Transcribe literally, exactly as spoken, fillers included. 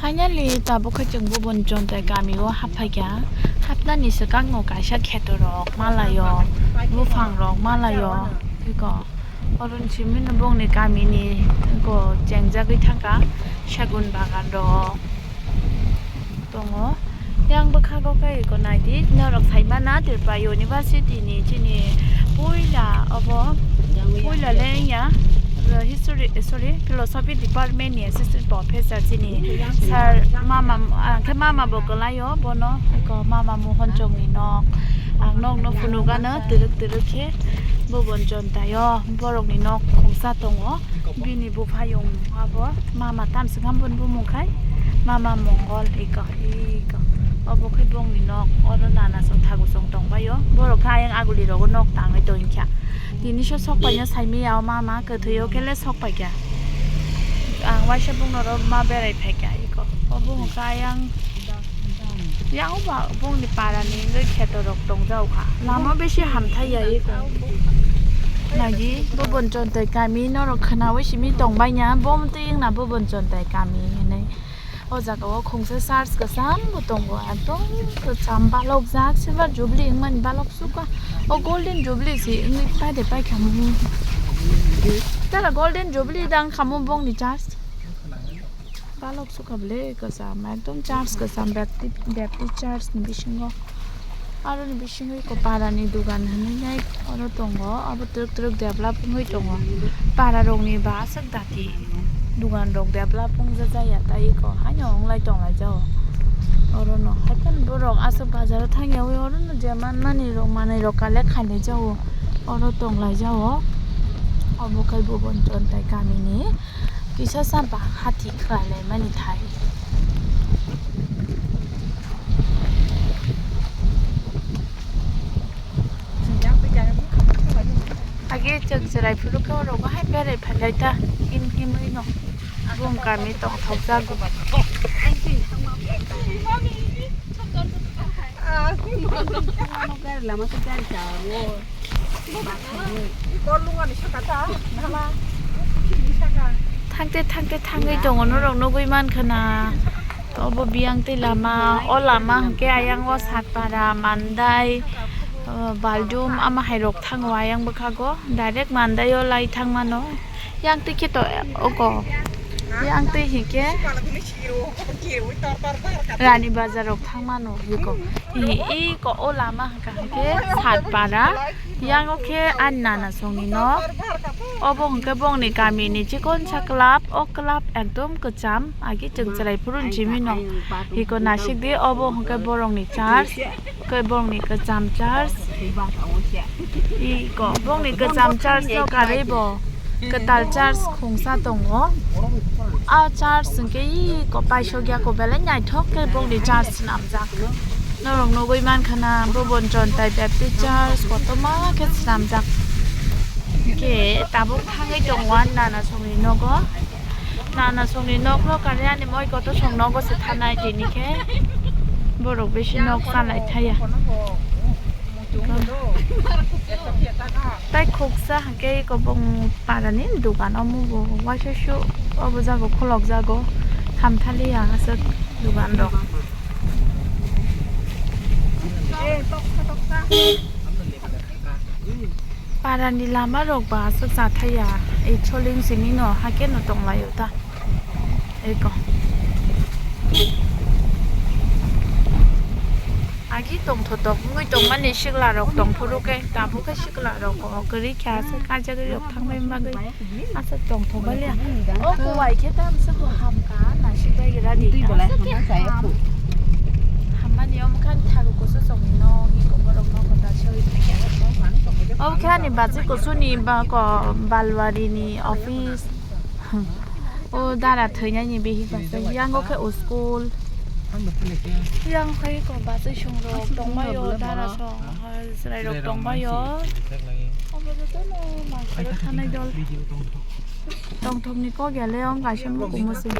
Finally, tabuk khe chwng Bhuban Jontai kamio haphaikha. Hapnani swkangno kaisa khetorok malaio, buphangrok malaio. Eko, oroni simi no bongni kamini eko chengjagwi thangkha, segun bagan rok tongo. Yang bwkhago khe eko naidi, norok saimana Tripura University ni chini puila obo, puila le ya, history, sorry, philosophy department ni assistant professor chini sir mama, ah, khe mama bo kwlaio bono, eko mama Mohon Chongni nok, ang nokno phunukgano twrwk twrwk khe Bhuban Jontai o borokni nok khungsa tongo. Bini buphayung abo mama tamswkang bini bumung khai mama Mongol iko iko. Obo khai bongni nok, oro nana song thagu song tongbaio. Borok khe ayang aguli rogo nok tangwi tongkha. Tini so sok paina saimaya o mama kwthwi o khe le sok paikha. Ang waisa bongno ro ma berai phaikha iko. Obo hwnkha ayang Yang o ba bongni para ni wngwi kheto rok tong jago kha. Lama besi hamthai ya eko. Naidi Bhuban Jontai kami norok khwnawi simi tong bai ya. Bo mtwi wngna Bhuban Jontai kami hinwi. O jaga o khungsa church kwcham bo tongo. Ekdom kwcham balok jak silver jubilee wngmani balok sukha. O golden jubilee si wngwi pai de pai khamu. Tara golden jubilee dang khamu bongni church. Balok sukha bwle kwcham, ekdom church kwcham, Baptist, Baptist church ni bisingo. Aroni bisingo eko para ni dogan hinwi nai oro tongo, abo twrwk twrwk develop wngwi tongo. Para rok ni ba aswk dati dogan rok develop wngya jaya, tai eko haino wnglai tonglai jao. Oro no haiphano borok aswk bazar o thang yawi oro no je man mani rok manwi rok collect khailai jao, oro tonglai jao. Obo khai Bhuban Jontai kami ni. Kisa sa ba hati khlai lai mani thai. Age chwng chwrai phuru khe oro bo hai berai phai lai ta him himwi no. Bung kami tongthok jago. Gari lama se gari chawo. Thangte thangte thangwi tongo norok nugwi mankha na. Obo biyang twi lama, o lama hwnkhe ayang o Satpara, Mandai, o Baldum ama hai rok thango ayang bwkhago. Direct Mandai o lai thangmano. Yang twi khe to oko. Yang twi hinkhe Rani Bazar rok thangmano hiko. Hi iko o lama hwnkha hwnkhe Satpara. Yang o khe ani nana songni nok. Obo hwnkhe bongni kamini chikonsa club. O club ekdom kwcham. Agi chwng chwrai phuru jimino. Hiko nasikdi obo hwnkhe borokni church. Khe bongni kwcham church. Iko bongni kwcham church no karwi bo kwtal church khungsa tongo. A church hwnkhe iko paisok ya ko belai naithok khe bongni church swnamjak. Norok nugwi mankha na Bhuban Jontai Baptist Church kotorma khe swnamjak. Khe tabuk thangwi tongo ani nana songni nogo. Nana songni nok no kari ani moi koto song nogo se thanai tini khe borok besi nok salai thaya. Tai khuksa hwnkhe eko bong parani dogan omo bo waisa su obo jago kholok jago thamthaliya aswk dogan rok. Parani lama rok ba aswk chathaya, ei choling simi no hakhe no tonglaio ta. Eko. Agi tongthotok wngwi tongmani sikla rok tongphuru khe tabuk khe sikla rok kwrwi khe aswk kaijagwi rok thangbai bagwi. Aswk tongthok baliya. O kuwai khe tamsa bo hamkha, nasik bai gira di. Twi bolai aswk khe hamkha, ham. Hammani omo khan thago kusu chongni no, hi ko borok no kota soi. Obo khe ani bachai kusu ni ba ko Balwari ni office. O dara thwinai ni bihik bachai. Yang o khe o school. Yang o khe ko bachai song rok tongmai o dara song. Chwrai rok tongbaio. Obo jotono mansaro thanai dol. Tongthokni kok ya le wng kaisa mukumu se.